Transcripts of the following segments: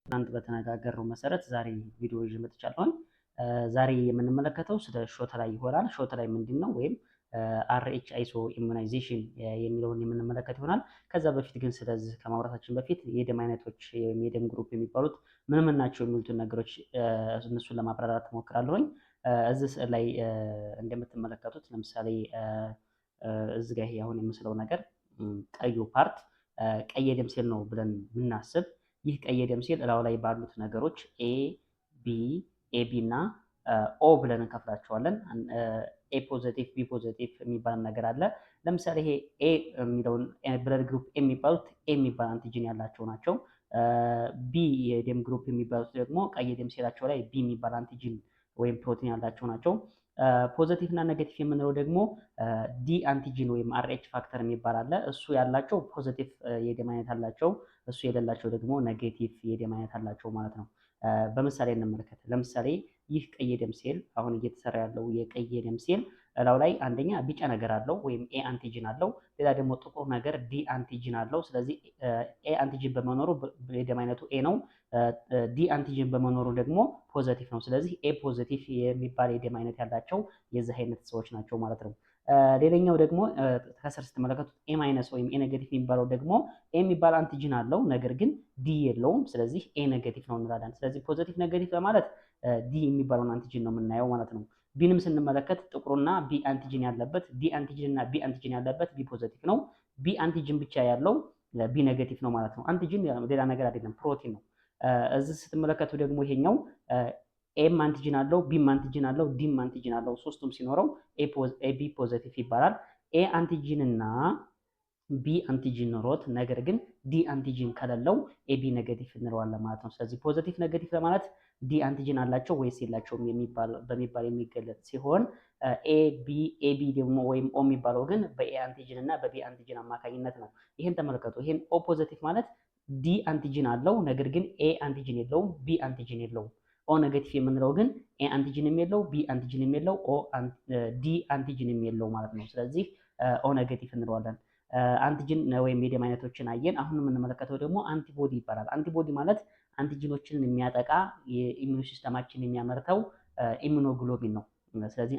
ትናንት በተነጋገርነው መሰረት ዛሬ ቪዲዮ ይዤ መጥቻለሁኝ። ዛሬ የምንመለከተው ስለ Shotline ይሆናል። Shotline ምንድን ነው ወይም Rh isoimmunization የሚለውን የምንመለከት ይሆናል። ከዛ በፊት ግን ስለዚህ ከማውራታችን በፊት የደም አይነቶች ወይም የደም group የሚባሉት ምን ምን ናቸው የሚሉትን ነገሮች እነሱን ለማብራራት እሞክራለሁኝ። እዚህ ስዕል ላይ እንደምትመለከቱት ለምሳሌ እዚህ ጋር ይሄ አሁን የምስለው ነገር ቀዩ part ቀይ የደም ሴል ነው ብለን ብናስብ፣ ይህ ቀይ የደም ሴል እላዩ ላይ ባሉት ነገሮች A፣ B፣ AB እና O ብለን እንከፍላቸዋለን። A positive፣ B positive የሚባል ነገር አለ። ለምሳሌ ይሄ A የሚለውን blood group A የሚባሉት A የሚባል antigen ያላቸው ናቸው። B የደም group የሚባሉት ደግሞ ቀይ የደም ሴላቸው ላይ B የሚባል antigen ወይም ፕሮቲን ያላቸው ናቸው። Positive እና negative የምንለው ደግሞ D antigen ወይም Rh factor የሚባል አለ። እሱ ያላቸው positive የደም አይነት አላቸው። እሱ የሌላቸው ደግሞ negative የደም አይነት አላቸው ማለት ነው። በምሳሌ እንመልከት። ለምሳሌ ይህ ቀይ የደም ሴል፣ አሁን እየተሰራ ያለው የቀይ የደም ሴል እላዩ ላይ አንደኛ ቢጫ ነገር አለው ወይም A antigen አለው። ሌላ ደግሞ ጥቁር ነገር D antigen አለው። ስለዚህ A antigen በመኖሩ የደም አይነቱ A ነው። D antigen በመኖሩ ደግሞ positive ነው። ስለዚህ A positive የሚባል የደም አይነት ያላቸው የዚህ አይነት ሰዎች ናቸው ማለት ነው። ሌላኛው ደግሞ ከስር ስትመለከቱት A minus ወይም A negative የሚባለው ደግሞ A የሚባል antigen አለው፣ ነገር ግን D የለውም። ስለዚህ A negative ነው እንላለን። ስለዚህ positive negative ለማለት D የሚባለውን antigen ነው የምናየው ማለት ነው። B ንም ስንመለከት ጥቁሩና B antigen ያለበት፣ D antigen እና B antigen ያለበት B positive ነው። B antigen ብቻ ያለው B negative ነው ማለት ነው። Antigen ሌላ ነገር አይደለም፣ ፕሮቲን ነው። እዚህ ስትመለከቱ ደግሞ ይሄኛው A ም antigen አለው፣ B ም antigen አለው፣ D ም antigen አለው። ሶስቱም ሲኖረው AB positive ይባላል። A antigen እና B antigen ኖሮት ነገር ግን D antigen ከሌለው AB negative እንለዋለን ማለት ነው። ስለዚህ positive negative ለማለት D antigen አላቸው ወይስ የላቸውም በሚባል የሚገለጽ ሲሆን A B AB ደግሞ ወይም O የሚባለው ግን በ A antigen እና በ B antigen አማካኝነት ነው። ይህን ተመልከቱ። ይህን O positive ማለት D antigen አለው ነገር ግን A antigen የለውም፣ B antigen የለውም። O negative የምንለው ግን A antigen ም የለው፣ B antigen ም የለው፣ ኦ D antigen ም የለው ማለት ነው። ስለዚህ O negative እንለዋለን። Antigen ወይም የደም አይነቶችን አየን። አሁን የምንመለከተው ደግሞ antibody ይባላል። Antibody ማለት antigen ኦችን የሚያጠቃ የ immune system ኣችን የሚያመርተው immunoglobulin ነው። ስለዚህ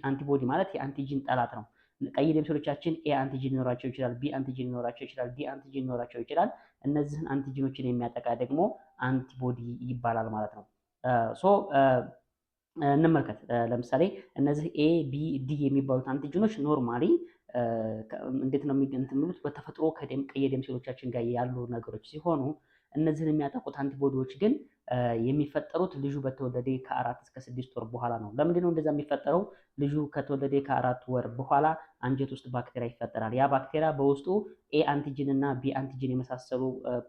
antibody ማለት የ antigen ጠላት ነው። ቀይ ደም ሴሎቻችን A antigen ሊኖራቸው ይችላል፣ B antigen ሊኖራቸው ይችላል፣ D antigen ሊኖራቸው ይችላል። እነዚህን antigen ኦችን የሚያጠቃ ደግሞ antibody ይባላል ማለት ነው። So እንመልከት። ለምሳሌ እነዚህ A፣ B፣ D የሚባሉት antigen ኦች normally እንዴት ነው እንትን የሚሉት? በተፈጥሮ ከደም ቀይ የደም ሴሎቻችን ጋር ያሉ ነገሮች ሲሆኑ እነዚህን የሚያጠቁት antibody ዎች ግን የሚፈጠሩት ልጁ በተወለደ ከ4 እስከ 6 ወር በኋላ ነው። ለምንድን ነው እንደዛ የሚፈጠረው? ልጁ ከተወለደ ከ4 ወር በኋላ አንጀት ውስጥ ባክቴሪያ ይፈጠራል። ያ ባክቴሪያ በውስጡ A antigen እና B antigen የመሳሰሉ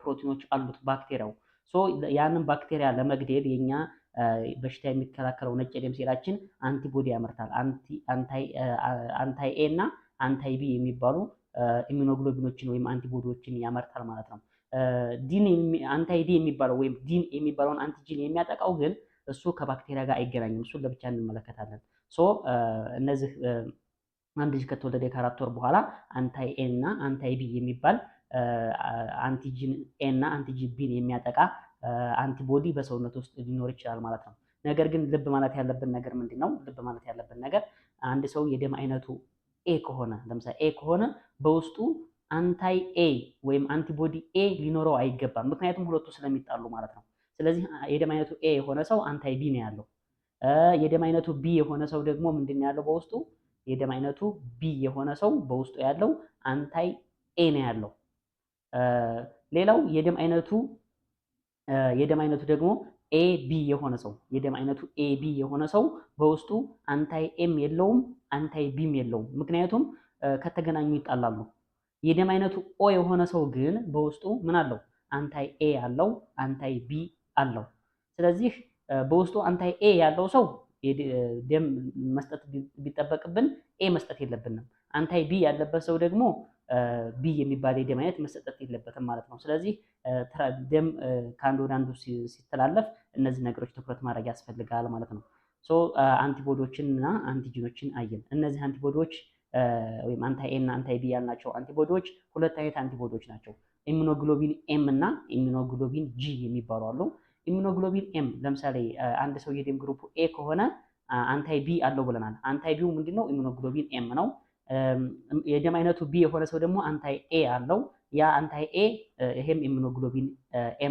ፕሮቲኖች አሉት ባክቴሪያው። So ያንን ባክቴሪያ ለመግደል የኛ በሽታ የሚከላከለው ነጭ የደም ሴላችን antibody ያመርታል። Anti A እና anti B የሚባሉ immunoglobulin ኦችን ወይም antibody ዎችን ያመርታል ማለት ነው። D ን anti D የሚባለው ወይም D ን የሚባለውን antigen የሚያጠቃው ግን እሱ ከባክቴሪያ ጋር አይገናኝም። እሱን ለብቻ እንመለከታለን። So እነዚህ አንድ ልጅ ከተወለደ ከ4 ወር በኋላ anti A እና anti B የሚባል antigen A እና antigen B ን የሚያጠቃ antibody በሰውነት ውስጥ ሊኖር ይችላል ማለት ነው። ነገር ግን ልብ ማለት ያለብን ነገር ምንድን ነው? ልብ ማለት ያለብን ነገር አንድ ሰው የደም አይነቱ A ከሆነ፣ ለምሳሌ A ከሆነ፣ በውስጡ anti A ወይም antibody A ሊኖረው አይገባም። ምክንያቱም ሁለቱ ስለሚጣሉ ማለት ነው። ስለዚህ የደም አይነቱ A የሆነ ሰው anti B ነው ያለው። የደም አይነቱ B የሆነ ሰው ደግሞ ምንድን ነው ያለው በውስጡ? የደም አይነቱ B የሆነ ሰው በውስጡ ያለው anti A ነው ያለው። ሌላው የደም አይነቱ ደግሞ AB የሆነ ሰው፣ የደም አይነቱ AB የሆነ ሰው በውስጡ anti A ም የለውም፣ anti B ም የለውም። ምክንያቱም ከተገናኙ ይጣላሉ። የደም አይነቱ O የሆነ ሰው ግን በውስጡ ምን አለው? Anti A አለው፣ anti B አለው። ስለዚህ በውስጡ anti A ያለው ሰው ደም መስጠት ቢጠበቅብን A መስጠት የለብንም። Anti B ያለበት ሰው ደግሞ B የሚባል የደም አይነት መሰጠት የለበትም ማለት ነው። ስለዚህ ደም ከአንዱ ወደ አንዱ ሲተላለፍ እነዚህ ነገሮች ትኩረት ማድረግ ያስፈልጋል ማለት ነው። So antibody ዎችን እና antigen ኦችን አየን። እነዚህ antibody ዎች ወይም anti A እና anti B ያልናቸው antibody ዎች ሁለት አይነት antibody ዎች ናቸው። Immunoglobulin M እና immunoglobulin G የሚባሉ አሉ። Immunoglobulin M ለምሳሌ አንድ ሰው የደም group A ከሆነ anti B አለው ብለናል። Anti B ው ምንድነው? Immunoglobulin M ነው። የደም አይነቱ B የሆነ ሰው ደግሞ anti A አለው። ያ anti A ይሄም immunoglobulin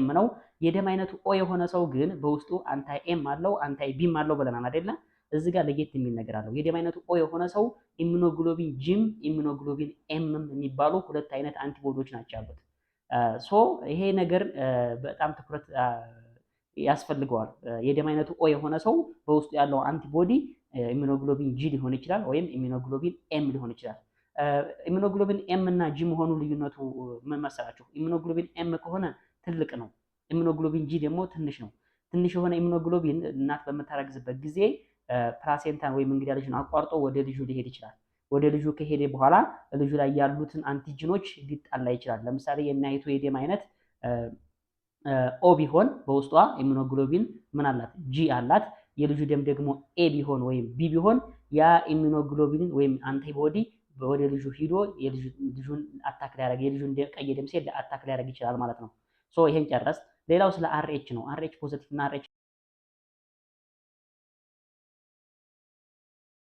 M ነው። የደም አይነቱ O የሆነ ሰው ግን በውስጡ anti A ም አለው፣ anti B ም አለው ብለናል አይደለ? እዚህ ጋር ለየት የሚል ነገር አለው። የደም አይነቱ O የሆነ ሰው immunoglobulin G ም immunoglobulin M ም የሚባሉ ሁለት አይነት antibody ዎች ናቸው ያሉት። So ይሄ ነገር በጣም ትኩረት ያስፈልገዋል። የደም አይነቱ O የሆነ ሰው በውስጡ ያለው antibody immunoglobulin G ሊሆን ይችላል ወይም immunoglobulin M ሊሆን ይችላል። Immunoglobulin M እና G መሆኑ ልዩነቱ ምን መሰላችሁ? Immunoglobulin M ከሆነ ትልቅ ነው። Immunoglobulin G ደግሞ ትንሽ ነው። ትንሽ የሆነ immunoglobulin እናት በምታረግዝበት ጊዜ placenta ን ወይም እንግዳ ልጅን አቋርጦ ወደ ልጁ ሊሄድ ይችላል። ወደ ልጁ ከሄደ በኋላ ልጁ ላይ ያሉትን antigen ኖች ሊጣላ ይችላል። ለምሳሌ የእናቲቱ የደም አይነት O ቢሆን በውስጧ immunoglobulin ምን አላት? G አላት። የልጁ ደም ደግሞ A ቢሆን ወይም B ቢሆን ያ immunoglobulin ወይም antibody ወደ ልጁ ሂዶ የልጁን attack ሊያደርግ፣ የልጁን ቀይ ደም ሴል attack ሊያደርግ ይችላል ማለት ነው። So ይሄን ጨረስ። ሌላው ስለ Rh ነው። Rh positive እና Rh